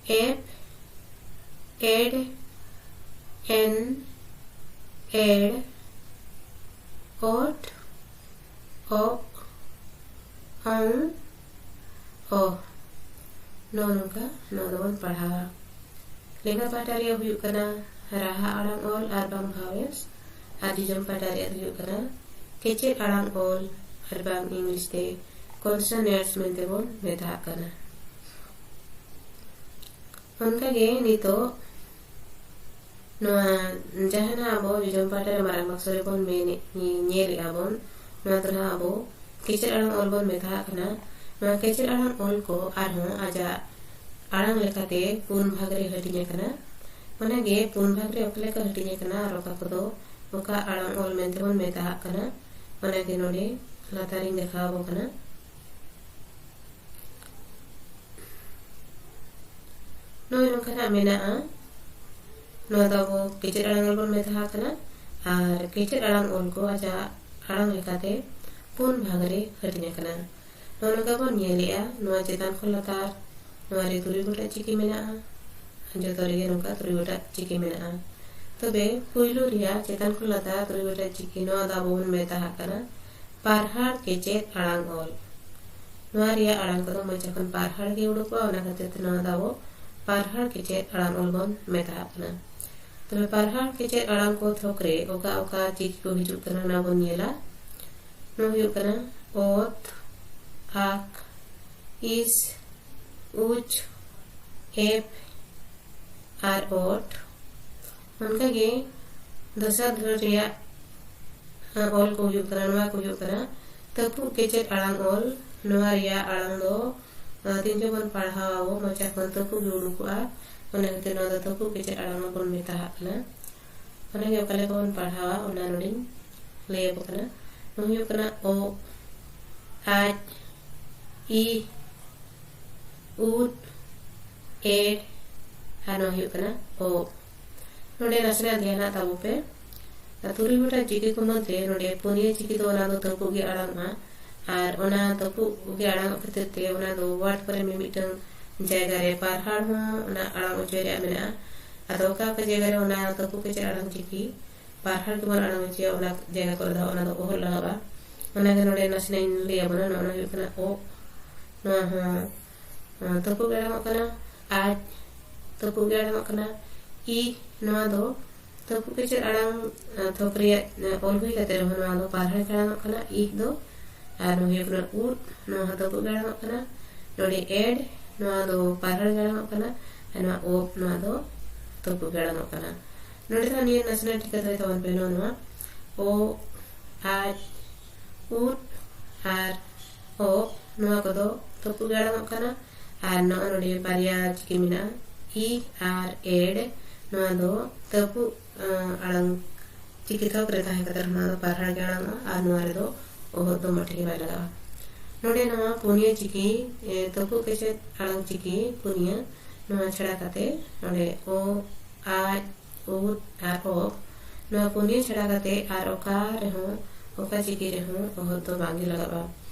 ᱮᱯ, ᱮᱰ, ᱮᱱ, ᱮᱲ, ᱚᱴ, ᱚᱜ, ᱚᱝ, ᱚᱦ᱾ ᱱᱚᱜᱼᱚ ᱱᱚᱝᱠᱟ ᱱᱚᱣᱟ ᱫᱚᱵᱚᱱ ᱯᱟᱲᱦᱟᱣᱟ᱾ ᱞᱮᱸᱜᱟ ᱯᱟᱦᱴᱟ ᱨᱮᱭᱟᱜ ᱦᱩᱭᱩᱜ ᱠᱟᱱᱟ ᱨᱟᱦᱟ ᱟᱲᱟᱝ ᱚᱞ ᱟᱨ ᱵᱟᱝ ᱵᱷᱟᱣᱮᱞᱥ, ᱟᱨ ᱡᱚᱡᱚᱢ ᱯᱟᱦᱴᱟ ᱨᱮᱭᱟᱜ ᱫᱚ ᱦᱩᱭᱩᱜ ᱠᱟᱱᱟ ᱠᱮᱪᱮᱫ ᱟᱲᱟᱝ ᱚᱞ ᱟᱨ ᱵᱟᱝ ᱤᱝᱞᱤᱥ ᱛᱮ ᱠᱚᱱᱥᱚᱱᱮᱱᱴᱥ ᱢᱮᱱᱛᱮ ᱵᱚᱱ ᱢᱮᱛᱟᱜ ᱠᱟᱱᱟ᱾ ᱚᱱᱠᱟᱜᱮ ᱱᱤᱛᱚᱜ ᱱᱚᱣᱟ ᱡᱟᱦᱟᱱᱟᱜ ᱟᱵᱚ ᱡᱚᱡᱚᱢ ᱯᱟᱦᱴᱟ ᱨᱮ ᱢᱟᱨᱟᱝ ᱵᱟᱠᱥᱚ ᱨᱮᱵᱚᱱ ᱢᱮᱱᱮᱫ, ᱧᱮᱞᱮᱫᱼᱟ ᱵᱚᱱ, ᱱᱚᱣᱟ ᱫᱚ ᱱᱟᱦᱟᱜ ᱟᱵᱚ ᱠᱮᱪᱮᱫ ᱟᱲᱟᱝ ᱚᱞ ᱵᱚᱱ ᱢᱮᱛᱟᱜ ᱠᱟᱱᱟ᱾ ᱱᱚᱣᱟ ᱠᱮᱪᱮᱫ ᱟᱲᱟᱝ ᱚᱞ ᱠᱚ ᱟᱨᱦᱚᱸ ᱟᱡᱟᱜ ᱟᱲᱟᱝ ᱞᱮᱠᱟᱛᱮ ᱯᱩᱱ ᱵᱷᱟᱜᱽ ᱨᱮ ᱦᱟᱹᱴᱤᱧ ᱟᱠᱟᱱᱟ᱾ ᱚᱱᱟᱜᱮ ᱯᱩᱱ ᱵᱷᱟᱜᱽ ᱨᱮ ᱚᱠᱟ ᱞᱮᱠᱟ ᱦᱟᱹᱴᱤᱧ ᱟᱠᱟᱱᱟ ᱟᱨ ᱚᱠᱟ ᱠᱚᱫᱚ ᱚᱠᱟ ᱟᱲᱟᱝ ᱚᱞ ᱢᱮᱱᱛᱮ ᱵᱚᱱ ᱢᱮᱛᱟᱜ ᱠᱟᱱᱟ, ᱚᱱᱟᱜᱮ ᱱᱚᱰᱮ ᱞᱟᱛᱟᱨᱤᱧ ᱫᱮᱠᱷᱟᱣ ᱟᱵᱚ ᱠᱟᱱᱟ᱾ ᱱᱚᱜᱼᱚᱭ ᱱᱚᱝᱠᱟᱱᱟᱜ ᱢᱮᱱᱟᱜᱼᱟ᱾ ᱱᱚᱣᱟ ᱫᱚ ᱟᱵᱚ ᱠᱮᱪᱮᱫ ᱟᱲᱟᱝ ᱚᱞ ᱵᱚᱱ ᱢᱮᱛᱟᱜ ᱠᱟᱱᱟ᱾ ᱟᱨ ᱠᱮᱪᱮᱫ ᱟᱲᱟᱝ ᱚᱞ ᱠᱚ ᱟᱡᱟᱜ ᱟᱲᱟᱝ ᱞᱮᱠᱟᱛᱮ ᱯᱩᱱ ᱵᱷᱟᱜᱽ ᱨᱮ ᱦᱟᱹᱴᱤᱧ ᱟᱠᱟᱱᱟ᱾ ᱱᱚᱜᱼᱚ ᱱᱚᱝᱠᱟ ᱵᱚᱱ ᱧᱮᱞᱮᱜᱼᱟ, ᱱᱚᱣᱟ ᱪᱮᱛᱟᱱ ᱠᱷᱚᱱ ᱞᱟᱛᱟᱨ ᱱᱚᱣᱟ ᱨᱮ ᱛᱩᱨᱩᱭ ᱜᱚᱴᱟᱝ ᱪᱤᱠᱤ ᱢᱮᱱᱟᱜᱼᱟ᱾ ᱡᱚᱛᱚ ᱨᱮᱜᱮ ᱱᱚᱝᱠᱟ ᱛᱩᱨᱩᱭ ᱜᱚᱴᱟᱝ ᱪᱤᱠᱤ ᱢᱮᱱᱟᱜᱼᱟ᱾ ᱛᱚᱵᱮ ᱯᱩᱭᱞᱩ ᱨᱮᱭᱟᱜ ᱪᱮᱛᱟᱱ ᱠᱷᱚᱱ ᱞᱟᱛᱟᱨ ᱛᱩᱨᱩᱭ ᱜᱚᱴᱟᱝ ᱪᱤᱠᱤ, ᱱᱚᱣᱟ ᱫᱚ ᱟᱵᱚ ᱵᱚᱱ ᱢᱮᱛᱟᱜ ᱠᱟᱱᱟ ᱯᱟᱨᱦᱟᱲ ᱠᱮᱪᱮᱫ ᱟᱲᱟᱝ ᱚᱞ᱾ ᱱᱚᱣᱟ ᱨᱮᱭᱟᱜ ᱟᱲᱟᱝ ᱠᱚᱫᱚ ᱢᱚᱪᱟ ᱠᱷᱚᱱ ᱯᱟᱨᱦᱟᱲ ᱜᱮ ᱩᱰᱩᱠᱚᱜᱼᱟ, ᱚᱱᱟ ᱠᱷᱟᱹᱛᱤᱨ ᱛᱮ ᱱᱚᱣᱟ ᱫᱚ ᱟᱵᱚ ᱯᱟᱨᱦᱟᱲ ᱠᱮᱪᱮᱫ ᱟᱲᱟᱝ ᱚᱞ ᱵᱚᱱ ᱢᱮᱛᱟᱜ ᱠᱟᱱᱟ᱾ ᱛᱚᱵᱮ ᱯᱟᱨᱦᱟᱲ ᱠᱮᱪᱮᱫ ᱟᱲᱟᱝ ᱠᱚ ᱛᱷᱚᱠ ᱨᱮ ᱚᱠᱟ ᱚᱠᱟ ᱪᱤᱠᱤ ᱠᱚ ᱦᱤᱡᱩᱜ ᱠᱟᱱᱟ, ᱚᱱᱟ ᱵᱚᱱ ᱧᱮᱞᱟ᱾ ᱱᱚᱣᱟ ᱦᱩᱭᱩᱜ ᱠᱟᱱᱟ ᱚᱛ, ᱟᱠ, ᱤᱥ, ᱩᱪ, ᱮᱯ ᱟᱨ ᱚᱴ᱾ ᱚᱱᱠᱟᱜᱮ ᱫᱚᱥᱟᱨ ᱫᱷᱚᱨᱚᱱ ᱨᱮᱭᱟᱜ ᱚᱞ ᱠᱚ ᱦᱩᱭᱩᱜ ᱠᱟᱱᱟ, ᱱᱚᱣᱟ ᱠᱚ ᱦᱩᱭᱩᱜ ᱠᱟᱱᱟ ᱛᱟᱹᱯᱩᱜ ᱠᱮᱪᱮᱫ ᱟᱲᱟᱝ ᱚᱞ᱾ ᱱᱚᱣᱟ ᱨᱮᱭᱟᱜ ᱟᱲᱟᱝ ᱫᱚ ᱛᱤᱱ ᱡᱚᱠᱷᱚᱱ ᱯᱟᱲᱦᱟᱣ ᱟᱵᱚ, ᱢᱚᱪᱟ ᱠᱷᱚᱱ ᱛᱟᱹᱯᱩᱜ ᱜᱮ ᱩᱰᱩᱠᱚᱜᱼᱟ᱾ ᱚᱱᱟ ᱠᱷᱟᱹᱛᱤᱨ ᱱᱚᱣᱟ ᱫᱚ ᱛᱟᱹᱯᱩᱜ ᱠᱮᱪᱮᱫ ᱟᱲᱟᱝ ᱵᱚᱱ ᱢᱮᱛᱟᱜ ᱠᱟᱱᱟ᱾ ᱚᱱᱟᱜᱮ ᱚᱠᱟ ᱞᱮᱠᱟ ᱵᱚᱱ ᱯᱟᱲᱦᱟᱣᱟ, ᱚᱱᱟ ᱱᱚᱰᱮᱧ ᱞᱟᱹᱭ ᱟᱵᱚ ᱠᱟᱱᱟ᱾ ᱱᱚᱣᱟ ᱦᱩᱭᱩᱜ ᱠᱟᱱᱟ ᱚ, ᱟᱡ, ᱤ, ᱩᱫ, ᱮ, ᱟᱨ ᱱᱚᱣᱟ ᱦᱩᱭᱩᱜ ᱠᱟᱱᱟ ᱚ᱾ ᱱᱚᱰᱮ ᱱᱟᱥᱮᱱᱟᱜ ᱫᱷᱮᱭᱟᱱᱟᱜ ᱛᱟᱵᱚ ᱯᱮ᱾ ᱛᱩᱨᱩᱭ ᱜᱚᱴᱟᱝ ᱪᱤᱠᱤ ᱠᱚ ᱢᱚᱫᱽᱫᱷᱮ ᱱᱚᱰᱮ ᱯᱩᱱᱭᱟᱹ ᱪᱤᱠᱤ ᱫᱚ ᱚᱱᱟ ᱫᱚ ᱛᱟᱹᱯᱩᱜ ᱜᱮ ᱟᱲᱟᱝᱚᱜᱼᱟ᱾ ᱟᱨ ᱚᱱᱟ ᱛᱟᱹᱯᱩᱜ ᱜᱮ ᱟᱲᱟᱝᱚᱜ ᱠᱷᱟᱹᱛᱤᱨ ᱛᱮ ᱚᱱᱟ ᱫᱚ ᱣᱟᱨᱰ ᱠᱚᱨᱮ ᱢᱤᱢᱤᱫᱴᱟᱝ ᱡᱟᱭᱜᱟ ᱨᱮ ᱯᱟᱨᱦᱟᱲ ᱦᱚᱸ ᱚᱱᱟ ᱟᱲᱟᱝ ᱚᱪᱚᱭ ᱨᱮᱭᱟᱜ ᱢᱮᱱᱟᱜᱼᱟ᱾ ᱟᱫᱚ ᱚᱠᱟ ᱚᱠᱟ ᱡᱟᱭᱜᱟ ᱨᱮ ᱚᱱᱟ ᱛᱟᱹᱯᱩᱜ ᱠᱮᱪᱮᱫ ᱟᱲᱟᱝ ᱪᱤᱠᱤ ᱯᱟᱨᱦᱟᱲ ᱜᱮᱵᱚᱱ ᱟᱲᱟᱝ ᱚᱪᱚᱭᱟ, ᱚᱱᱟ ᱡᱟᱭᱜᱟ ᱠᱚᱨᱮ ᱫᱚ ᱚᱱᱟ ᱫᱚ ᱚᱦᱚᱫ ᱞᱟᱜᱟᱜᱼᱟ᱾ ᱚᱱᱟᱜᱮ ᱱᱚᱰᱮ ᱱᱟᱥᱮᱱᱟᱜ ᱤᱧ ᱞᱟᱹᱭ ᱟᱵᱚᱱᱟ᱾ ᱱᱚᱜᱼᱚ ᱱᱚᱣᱟ ᱦᱩᱭᱩᱜ ᱠᱟᱱᱟ ᱚ, ᱱᱚᱣᱟ ᱦᱚᱸ ᱛᱟᱹᱯᱩᱜ ᱜᱮ ᱟᱲᱟᱝᱚᱜ ᱠᱟᱱᱟ᱾ ᱟᱡ, ᱛᱟᱹᱯᱩᱜ ᱜᱮ ᱟᱲᱟᱝᱚᱜ ᱠᱟᱱᱟ᱾ ᱤ, ᱱᱚᱣᱟ ᱫᱚ ᱛᱟᱹᱯᱩᱜ ᱠᱮᱪᱮᱫ ᱟᱲᱟᱝ ᱛᱷᱚᱠ ᱨᱮᱭᱟᱜ ᱚᱞ ᱦᱩᱭ ᱠᱟᱛᱮ ᱨᱮᱦᱚᱸ ᱱᱚᱣᱟ ᱫᱚ ᱯᱟᱨᱦᱟᱲ ᱜᱮ ᱟᱲᱟᱝᱚᱜ ᱠᱟᱱᱟ, ᱤ ᱫᱚ᱾ ᱟᱨ ᱱᱚᱣᱟ ᱦᱩᱭᱩᱜ ᱠᱟᱱᱟ ᱩᱫ, ᱱᱚᱣᱟ ᱦᱚᱸ ᱛᱟᱹᱯᱩᱜ ᱜᱮ ᱟᱲᱟᱝᱚᱜ ᱠᱟᱱᱟ᱾ ᱱᱚᱰᱮ ᱮᱰ, ᱱᱚᱣᱟ ᱫᱚ ᱯᱟᱨᱦᱟᱲ ᱜᱮ ᱟᱲᱟᱝᱚᱜ ᱠᱟᱱᱟ᱾ ᱟᱨ ᱱᱚᱣᱟ ᱚᱯ, ᱱᱚᱣᱟ ᱫᱚ ᱛᱟᱹᱯᱩᱜ ᱜᱮ ᱟᱲᱟᱝᱚᱜ ᱠᱟᱱᱟ᱾ ᱱᱚᱰᱮ ᱫᱚ ᱱᱤᱭᱟᱹ ᱱᱟᱥᱮᱱᱟᱜ ᱴᱷᱤᱠᱟᱹ ᱫᱚᱦᱚᱭ ᱛᱟᱵᱚᱱ ᱯᱮ, ᱱᱚᱣᱟ, ᱱᱚᱣᱟ ᱚ, ᱟᱡ, ᱩᱫ ᱟᱨ ᱚ, ᱱᱚᱣᱟ ᱠᱚᱫᱚ ᱛᱟᱹᱯᱩᱜ ᱜᱮ ᱟᱲᱟᱝᱚᱜ ᱠᱟᱱᱟ᱾ ᱟᱨ ᱱᱚᱜᱼᱚ ᱱᱚᱰᱮ ᱵᱟᱨᱭᱟ ᱪᱤᱠᱤ ᱢᱮᱱᱟᱜᱼᱟ, ᱤ ᱟᱨ ᱮᱰ, ᱱᱚᱣᱟ ᱫᱚ ᱛᱟᱹᱯᱩᱜ ᱟᱲᱟᱝ ᱪᱤᱠᱤ ᱛᱷᱚᱠ ᱨᱮ ᱛᱟᱦᱮᱸ ᱠᱟᱛᱮ ᱨᱮᱦᱚᱸ ᱱᱚᱣᱟ ᱫᱚ ᱯᱟᱨᱦᱟᱲ ᱜᱮ ᱟᱲᱟᱝᱚᱜᱼᱟ ᱟᱨ ᱱᱚᱣᱟ ᱨᱮᱫᱚ ᱚᱦᱚᱫ ᱫᱚ ᱢᱚᱴᱷᱮ ᱜᱮ ᱵᱟᱭ ᱞᱟᱜᱟᱜᱼᱟ᱾ ᱱᱚᱰᱮ ᱱᱚᱣᱟ ᱯᱩᱱᱭᱟᱹ ᱪᱤᱠᱤ, ᱛᱟᱹᱯᱩᱜ ᱠᱮᱪᱮᱫ ᱟᱲᱟᱝ ᱪᱤᱠᱤ ᱯᱩᱱᱭᱟᱹ, ᱱᱚᱣᱟ ᱪᱷᱟᱲᱟ ᱠᱟᱛᱮ ᱱᱚᱰᱮ ᱚ, ᱟᱡ, ᱩᱫ ᱟᱨ ᱚ, ᱱᱚᱣᱟ ᱯᱩᱱᱭᱟᱹ ᱪᱷᱟᱲᱟ ᱠᱟᱛᱮ ᱟᱨ ᱚᱠᱟ ᱨᱮᱦᱚᱸ, ᱚᱠᱟ ᱪᱤᱠᱤ ᱨᱮᱦᱚᱸ ᱚᱦᱚᱫ ᱫᱚ ᱵᱟᱝᱜᱮ ᱞᱟᱜᱟᱜᱼᱟ᱾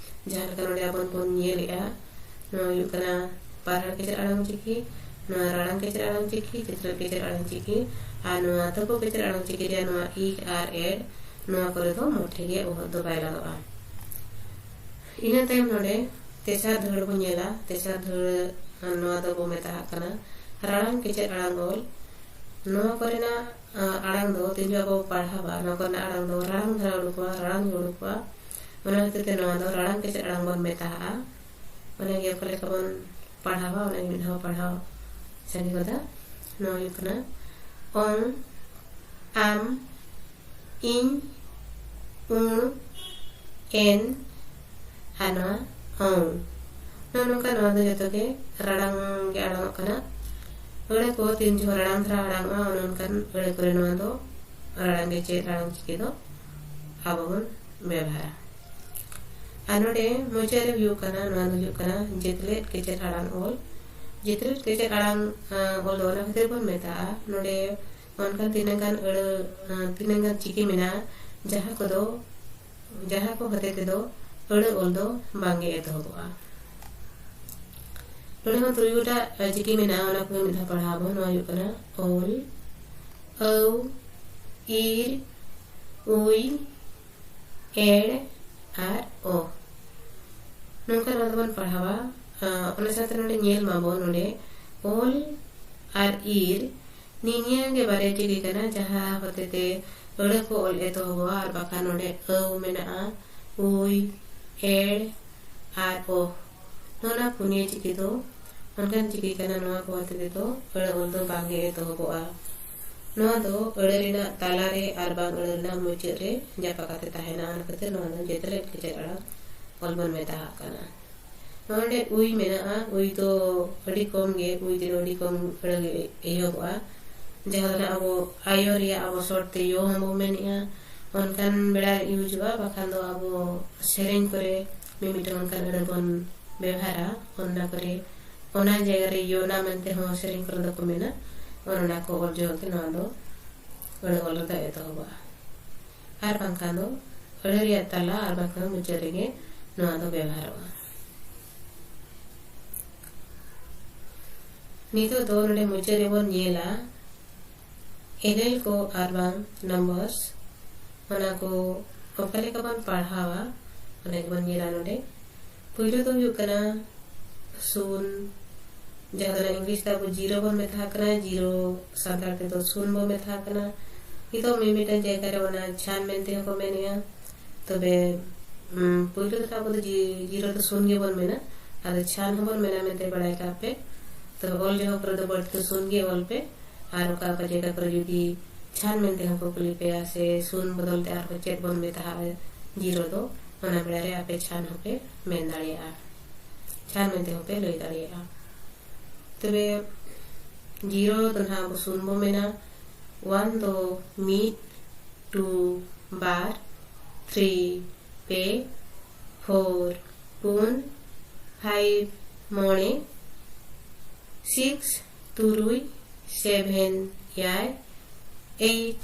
ᱡᱟᱦᱟᱸ ᱞᱮᱠᱟ ᱱᱚᱰᱮ ᱟᱵᱚᱱ ᱵᱚᱱ ᱧᱮᱞᱮᱜᱼᱟ, ᱱᱚᱣᱟ ᱦᱩᱭᱩᱜ ᱠᱟᱱᱟ ᱯᱟᱨᱦᱟᱲ ᱠᱮᱪᱮᱫ ᱟᱲᱟᱝ ᱪᱤᱠᱤ, ᱱᱚᱣᱟ ᱨᱟᱲᱟᱝ ᱠᱮᱪᱮᱫ ᱟᱲᱟᱝ ᱪᱤᱠᱤ, ᱪᱤᱛᱨᱟᱹ ᱠᱮᱪᱮᱫ ᱟᱲᱟᱝ ᱪᱤᱠᱤ, ᱟᱨ ᱱᱚᱣᱟ ᱛᱟᱹᱯᱩᱜ ᱠᱮᱪᱮᱫ ᱟᱲᱟᱝ ᱪᱤᱠᱤ ᱨᱮᱭᱟᱜ ᱱᱚᱣᱟ ᱤ ᱟᱨ ᱮᱰ, ᱱᱚᱣᱟ ᱠᱚᱨᱮ ᱫᱚ ᱢᱚᱴᱷᱮ ᱜᱮ ᱚᱦᱚᱫ ᱫᱚ ᱵᱟᱭ ᱞᱟᱜᱟᱜᱼᱟ᱾ ᱤᱱᱟᱹ ᱛᱟᱭᱚᱢ ᱱᱚᱰᱮ ᱛᱮᱥᱟᱨ ᱫᱷᱟᱹᱲ ᱵᱚᱱ ᱧᱮᱞᱟ᱾ ᱛᱮᱥᱟᱨ ᱫᱷᱟᱹᱲ, ᱱᱚᱣᱟ ᱫᱚᱵᱚ ᱢᱮᱛᱟᱜ ᱠᱟᱱᱟ ᱨᱟᱲᱟᱝ ᱠᱮᱪᱮᱫ ᱟᱲᱟᱝ ᱚᱞ᱾ ᱱᱚᱣᱟ ᱠᱚᱨᱮᱱᱟᱜ ᱟᱲᱟᱝ ᱫᱚ ᱛᱤᱱ ᱡᱚᱦᱚᱜ ᱵᱚ ᱯᱟᱲᱦᱟᱣᱟ, ᱱᱚᱣᱟ ᱠᱚᱨᱮᱱᱟᱜ ᱟᱲᱟᱝ ᱫᱚ ᱨᱟᱲᱟᱝ ᱫᱷᱟᱨᱟ ᱩᱰᱩᱠᱚᱜᱼᱟ, ᱨᱟᱲᱟᱝ ᱜᱮ ᱩᱰᱩᱠᱚᱜᱼᱟ᱾ ᱚᱱᱟ ᱠᱷᱟᱹᱛᱤᱨ ᱛᱮ ᱱᱚᱣᱟ ᱫᱚ ᱨᱟᱲᱟᱝ ᱠᱮᱪᱮᱫ ᱟᱲᱟᱝ ᱵᱚᱱ ᱢᱮᱛᱟᱜᱼᱟ᱾ ᱚᱱᱟᱜᱮ ᱚᱠᱟ ᱞᱮᱠᱟ ᱵᱚᱱ ᱯᱟᱲᱦᱟᱣᱟ, ᱚᱱᱟᱜᱮ ᱢᱤᱫ ᱫᱷᱟᱣ ᱯᱟᱲᱦᱟᱣ ᱥᱟᱰᱮ ᱜᱚᱫᱟ᱾ ᱱᱚᱣᱟ ᱦᱩᱭᱩᱜ ᱠᱟᱱᱟ ᱚᱝ, ᱟᱢ, ᱤᱧ, ᱩᱬ, ᱮᱱ, ᱟᱨ ᱱᱚᱣᱟ ᱚᱝ᱾ ᱱᱚᱜᱼᱚ ᱱᱚᱝᱠᱟ ᱱᱚᱣᱟ ᱫᱚ ᱡᱚᱛᱚ ᱜᱮ ᱨᱟᱲᱟᱝ ᱜᱮ ᱟᱲᱟᱝᱚᱜ ᱠᱟᱱᱟ᱾ ᱟᱹᱲᱟᱹ ᱠᱚ ᱛᱤᱱ ᱡᱚᱦᱚᱜ ᱨᱟᱲᱟᱝ ᱫᱷᱟᱨᱟ ᱟᱲᱟᱝᱚᱜᱼᱟ, ᱚᱱᱮ ᱚᱱᱠᱟᱱ ᱟᱹᱲᱟᱹ ᱠᱚᱨᱮ ᱱᱚᱣᱟ ᱫᱚ ᱨᱟᱲᱟᱝ ᱜᱮ ᱪᱮᱫ ᱟᱲᱟᱝ ᱪᱤᱠᱤ ᱫᱚ ᱟᱵᱚ ᱵᱚᱱ ᱵᱮᱵᱷᱟᱨᱟ᱾ ᱟᱨ ᱱᱚᱰᱮ ᱢᱩᱪᱟᱹᱫ ᱨᱮ ᱦᱩᱭᱩᱜ ᱠᱟᱱᱟ, ᱱᱚᱣᱟ ᱫᱚ ᱦᱩᱭᱩᱜ ᱠᱟᱱᱟ ᱡᱮᱛᱞᱮᱫ ᱠᱮᱪᱮᱫ ᱟᱲᱟᱝ ᱚᱞ᱾ ᱡᱮᱛᱞᱮᱫ ᱠᱮᱪᱮᱫ ᱟᱲᱟᱝ ᱚᱞ ᱫᱚ ᱚᱱᱟ ᱠᱷᱟᱹᱛᱤᱨ ᱵᱚᱱ ᱢᱮᱛᱟᱜᱼᱟ, ᱱᱚᱰᱮ ᱚᱱᱠᱟᱱ ᱛᱤᱱᱟᱹᱜ ᱜᱟᱱ ᱟᱹᱲᱟᱹ, ᱛᱤᱱᱟᱹᱜ ᱜᱟᱱ ᱪᱤᱠᱤ ᱢᱮᱱᱟᱜᱼᱟ, ᱡᱟᱦᱟᱸ ᱠᱚᱫᱚ, ᱡᱟᱦᱟᱸ ᱠᱚ ᱦᱚᱛᱮ ᱛᱮᱫᱚ ᱟᱹᱲᱟᱹ ᱚᱞ ᱫᱚ ᱵᱟᱝᱜᱮ ᱮᱛᱚᱦᱚᱵᱚᱜᱼᱟ᱾ ᱱᱚᱰᱮ ᱦᱚᱸ ᱛᱩᱨᱩᱭ ᱜᱚᱴᱟᱝ ᱪᱤᱠᱤ ᱢᱮᱱᱟᱜᱼᱟ, ᱚᱱᱟ ᱠᱚ ᱢᱤᱫ ᱫᱷᱟᱣ ᱯᱟᱲᱦᱟᱣ ᱟᱵᱚᱱ᱾ ᱱᱚᱣᱟ ᱦᱩᱭᱩᱜ ᱠᱟᱱᱟ ᱚᱞ, ᱟᱹᱣ, ᱤᱨ, ᱩᱭ, ᱮᱲ ᱟᱨ ᱚ᱾ ᱱᱚᱝᱠᱟ ᱱᱚᱣᱟ ᱫᱚᱵᱚᱱ ᱯᱟᱲᱦᱟᱣᱟ᱾ ᱚᱱᱟ ᱥᱟᱶᱛᱮ ᱱᱚᱰᱮ ᱧᱮᱞ ᱢᱟᱵᱚᱱ, ᱱᱚᱰᱮ ᱚᱞ ᱟᱨ ᱤᱨ, ᱱᱤᱭᱟᱹ ᱜᱮ ᱵᱟᱨᱭᱟ ᱪᱤᱠᱤ ᱠᱟᱱᱟ ᱡᱟᱦᱟᱸ ᱦᱚᱛᱮ ᱛᱮ ᱟᱹᱲᱟᱹ ᱠᱚ ᱚᱞ ᱮᱛᱚᱦᱚᱵᱚᱜᱼᱟ, ᱟᱨ ᱵᱟᱠᱷᱟᱱ ᱱᱚᱰᱮ ᱟᱹᱣ ᱢᱮᱱᱟᱜᱼᱟ, ᱩᱭ, ᱮᱲ ᱟᱨ ᱚ᱾ ᱱᱚᱣᱟ ᱯᱩᱱᱭᱟᱹ ᱪᱤᱠᱤ ᱫᱚ ᱚᱱᱠᱟᱱ ᱪᱤᱠᱤ ᱠᱟᱱᱟ, ᱱᱚᱣᱟ ᱠᱚ ᱦᱚᱛᱮ ᱛᱮᱫᱚ ᱟᱹᱲᱟᱹ ᱚᱞ ᱫᱚ ᱵᱟᱝᱜᱮ ᱮᱛᱚᱦᱚᱵᱚᱜᱼᱟ᱾ ᱱᱚᱣᱟ ᱫᱚ ᱟᱹᱲᱟᱹ ᱨᱮᱱᱟᱜ ᱛᱟᱞᱟᱨᱮ ᱟᱨ ᱵᱟᱝ ᱟᱹᱲᱟᱹ ᱨᱮᱱᱟᱜ ᱢᱩᱪᱟᱹᱫ ᱨᱮ ᱡᱟᱯᱟ ᱠᱟᱛᱮ ᱛᱟᱦᱮᱱᱟ, ᱚᱱᱟ ᱠᱷᱟᱹᱛᱤᱨ ᱱᱚᱣᱟ ᱫᱚ ᱡᱮᱛᱞᱮᱫ ᱠᱮᱪᱮᱫ ᱟᱲᱟᱝ ᱚᱞ ᱵᱚᱱ ᱢᱮᱛᱟᱜ ᱠᱟᱱᱟ᱾ ᱱᱚᱰᱮ ᱩᱭ ᱢᱮᱱᱟᱜᱼᱟ, ᱩᱭ ᱫᱚ ᱟᱹᱰᱤ ᱠᱚᱢ ᱜᱮ, ᱩᱭ ᱛᱮᱫᱚ ᱟᱹᱰᱤ ᱠᱚᱢ ᱟᱹᱲᱟᱹ ᱜᱮ ᱮᱦᱚᱵᱚᱜᱼᱟ᱾ ᱡᱟᱦᱟᱸ ᱫᱚ ᱟᱵᱚ ᱟᱭᱳ ᱨᱮᱭᱟᱜ ᱟᱵᱚ short ᱛᱮ ᱭᱳ ᱦᱚᱸᱵᱚ ᱢᱮᱱᱮᱜᱼᱟ, ᱚᱱᱠᱟᱱ ᱵᱮᱲᱟ ᱨᱮ ᱤᱭᱩᱡᱚᱜᱼᱟ, ᱵᱟᱠᱷᱟᱱ ᱫᱚ ᱟᱵᱚ ᱥᱮᱨᱮᱧ ᱠᱚᱨᱮ ᱢᱤᱢᱤᱫᱴᱟᱝ ᱚᱱᱠᱟᱱ ᱟᱹᱲᱟᱹ ᱵᱚᱱ ᱵᱮᱵᱷᱟᱨᱟ, ᱚᱱᱟ ᱠᱚᱨᱮ, ᱚᱱᱟ ᱡᱟᱭᱜᱟ ᱨᱮ ᱭᱳᱱᱟ ᱢᱮᱱᱛᱮ ᱦᱚᱸ ᱥᱮᱨᱮᱧ ᱠᱚᱨᱮ ᱫᱚᱠᱚ ᱢᱮᱱᱟ᱾ ᱚᱱᱟ ᱠᱚ ᱚᱞ ᱡᱚᱦᱚᱜ ᱜᱮ ᱱᱚᱣᱟ ᱫᱚ ᱟᱹᱲᱟᱹ ᱚᱞ ᱫᱚ ᱮᱛᱚᱦᱚᱵᱚᱜᱼᱟ, ᱟᱨ ᱵᱟᱝᱠᱷᱟᱱ ᱫᱚ ᱟᱹᱲᱟᱹ ᱨᱮᱭᱟᱜ ᱛᱟᱞᱟ ᱟᱨ ᱵᱟᱝᱠᱷᱟᱱ ᱢᱩᱪᱟᱹᱫ ᱨᱮᱜᱮ ᱱᱚᱣᱟ ᱫᱚ ᱵᱮᱵᱷᱟᱨᱚᱜᱼᱟ᱾ ᱱᱤᱛᱚᱜ ᱫᱚ ᱱᱚᱰᱮ ᱢᱩᱪᱟᱹᱫ ᱨᱮᱵᱚᱱ ᱧᱮᱞᱟ ᱮᱞᱮᱞ ᱠᱚ ᱟᱨ ᱵᱟᱝ numbers, ᱚᱱᱟ ᱠᱚ ᱚᱠᱟ ᱞᱮᱠᱟ ᱵᱚᱱ ᱯᱟᱲᱦᱟᱣᱟ, ᱚᱱᱟ ᱜᱮᱵᱚᱱ ᱧᱮᱞᱟ ᱱᱚᱰᱮ᱾ ᱯᱩᱭᱞᱩ ᱫᱚ ᱦᱩᱭᱩᱜ ᱠᱟᱱᱟ ᱥᱩᱱ, ᱡᱟᱦᱟᱸ ᱫᱚ ᱤᱝᱞᱤᱥ ᱛᱮ ᱟᱵᱚ ᱡᱤᱨᱳ ᱵᱚᱱ ᱢᱮᱛᱟᱜ ᱠᱟᱱᱟ, ᱡᱤᱨᱳ ᱥᱟᱱᱛᱟᱲ ᱛᱮᱫᱚ ᱥᱩᱱ ᱵᱚᱱ ᱢᱮᱛᱟᱜ ᱠᱟᱱᱟ᱾ ᱱᱤᱛᱚᱜ ᱢᱤᱢᱤᱫᱴᱟᱝ ᱡᱟᱭᱜᱟ ᱨᱮ ᱚᱱᱟ ᱪᱷᱟᱱ ᱢᱮᱱᱛᱮ ᱦᱚᱸᱠᱚ ᱢᱮᱱᱮᱜᱼᱟ᱾ ᱛᱚᱵᱮ ᱩᱢ, ᱯᱩᱭᱞᱩ ᱫᱚ ᱟᱵᱚ ᱫᱚ ᱡᱤ- ᱡᱤᱨᱳ ᱫᱚ ᱥᱩᱱ ᱜᱮᱵᱚᱱ ᱢᱮᱱᱟ, ᱟᱫᱚ ᱪᱷᱟᱱ ᱦᱚᱸᱵᱚᱱ ᱢᱮᱱᱟ ᱢᱮᱱᱛᱮ ᱵᱟᱲᱟᱭ ᱠᱟᱜ ᱯᱮ᱾ ᱛᱚᱵᱮ ᱚᱞ ᱡᱚᱦᱚᱜ ᱠᱚᱨᱮ ᱫᱚ ᱵᱟᱹᱲᱛᱤ ᱫᱚ ᱥᱩᱱ ᱜᱮ ᱚᱞ ᱯᱮ, ᱟᱨ ᱚᱠᱟ ᱚᱠᱟ ᱡᱟᱭᱜᱟ ᱠᱚᱨᱮ ᱡᱩᱫᱤ ᱪᱷᱟᱱ ᱢᱮᱱᱛᱮ ᱦᱚᱸᱠᱚ ᱠᱩᱞᱤ ᱯᱮᱭᱟ ᱥᱮ ᱥᱩᱱ ᱵᱚᱫᱚᱞ ᱛᱮ ᱟᱨᱦᱚᱸ ᱪᱮᱫ ᱵᱚᱱ ᱢᱮᱛᱟᱜᱼᱟ ᱡᱤᱨᱳ ᱫᱚ, ᱚᱱᱟ ᱵᱮᱲᱟ ᱨᱮ ᱟᱯᱮ ᱪᱷᱟᱱ ᱦᱚᱸᱯᱮ ᱢᱮᱱ ᱫᱟᱲᱮᱭᱟᱜᱼᱟ, ᱪᱷᱟᱱ ᱢᱮᱱᱛᱮ ᱦᱚᱸᱯᱮ ᱞᱟᱹᱭ ᱫᱟᱲᱮᱭᱟᱜᱼᱟ᱾ ᱛᱚᱵᱮ ᱡᱤᱨᱳ ᱫᱚ ᱱᱟᱦᱟᱜ ᱟᱵᱚ ᱥᱩᱱ ᱵᱚ ᱢᱮᱱᱟ, ᱚᱣᱟᱱ ᱫᱚ ᱢᱤᱫ, ᱴᱩ ᱵᱟᱨ, ᱛᱷᱨᱤ ᱯᱮ, ᱯᱷᱳᱨ ᱯᱩᱱ, ᱯᱷᱟᱭᱤᱵᱷ ᱢᱚᱬᱮ, ᱥᱤᱠᱥ ᱛᱩᱨᱩᱭ, ᱥᱮᱵᱷᱮᱱ ᱮᱭᱟᱭ, ᱮᱭᱤᱴ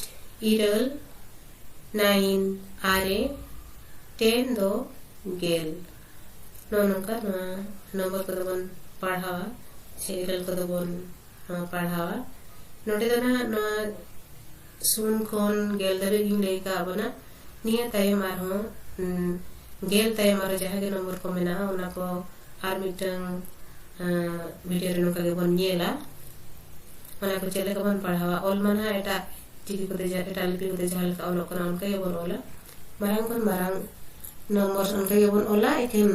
ᱤᱨᱟᱹᱞ, ᱱᱟᱭᱤᱱ ᱟᱨᱮ, ᱴᱮᱱ ᱫᱚ ᱜᱮᱞ᱾ ᱱᱚᱜᱼᱚ ᱱᱚᱝᱠᱟ ᱱᱚᱣᱟ ᱱᱚᱢᱵᱚᱨ ᱠᱚᱫᱚ ᱵᱚᱱ ᱯᱟᱲᱦᱟᱣᱟ ᱥᱮ ᱤᱨᱟᱹᱞ ᱠᱚᱫᱚ ᱵᱚᱱ ᱱᱚᱣᱟ ᱯᱟᱲᱦᱟᱣᱟ᱾ ᱱᱚᱰᱮ ᱫᱚ ᱱᱟᱦᱟᱜ ᱱᱚᱣᱟ ᱥᱩᱱ ᱠᱷᱚᱱ ᱜᱮᱞ ᱫᱷᱟᱹᱵᱤᱡ ᱜᱤᱧ ᱞᱟᱹᱭ ᱠᱟᱜ ᱵᱚᱱᱟ᱾ ᱱᱤᱭᱟᱹ ᱛᱟᱭᱚᱢ ᱟᱨᱦᱚᱸ, ᱩᱸ, ᱜᱮᱞ ᱛᱟᱭᱚᱢ ᱟᱨᱦᱚᱸ ᱡᱟᱦᱟᱸ ᱜᱮ ᱱᱚᱢᱵᱚᱨ ᱠᱚ ᱢᱮᱱᱟᱜᱼᱟ, ᱚᱱᱟ ᱠᱚ ᱟᱨ ᱢᱤᱫᱴᱟᱝ, ᱟᱸ, ᱵᱷᱤᱰᱤᱭᱳ ᱨᱮ ᱱᱚᱝᱠᱟ ᱜᱮᱵᱚᱱ ᱧᱮᱞᱟ᱾ ᱚᱱᱟ ᱠᱚ ᱪᱮᱫ ᱞᱮᱠᱟ ᱵᱚᱱ ᱯᱟᱲᱦᱟᱣᱟ, ᱚᱞ ᱢᱟ ᱱᱟᱦᱟᱜ ᱮᱴᱟᱜ ᱪᱤᱠᱤ ᱠᱚᱛᱮ ᱡᱟ-, ᱮᱴᱟᱜ ᱞᱤᱯᱤ ᱠᱚᱛᱮ ᱡᱟᱦᱟᱸ ᱞᱮᱠᱟ ᱚᱞᱚᱜ ᱠᱟᱱᱟ, ᱚᱱᱠᱟ ᱜᱮᱵᱚᱱ ᱚᱞᱟ᱾ ᱢᱟᱨᱟᱝ ᱠᱷᱚᱱ ᱢᱟᱨᱟᱝ ᱱᱚᱢᱵᱚᱨ ᱚᱱᱠᱟ ᱜᱮᱵᱚᱱ ᱚᱞᱟ, ᱮᱠᱷᱮᱱ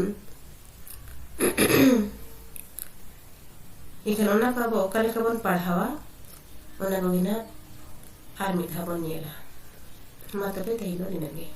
ᱮᱱᱠᱷᱟᱱ ᱚᱱᱟ ᱠᱚ ᱟᱵᱚ ᱚᱠᱟ ᱞᱮᱠᱟ ᱵᱚᱱ ᱯᱟᱲᱦᱟᱣᱟ, ᱚᱱᱟ ᱠᱚᱜᱮ ᱱᱟᱦᱟᱜ ᱟᱨ ᱢᱤᱫ ᱫᱷᱟᱣ ᱵᱚᱱ ᱧᱮᱞᱟ᱾ ᱢᱟ ᱛᱚᱵᱮ ᱛᱮᱦᱮᱧ ᱫᱚ ᱱᱤᱱᱟᱹᱜ ᱜᱮ᱾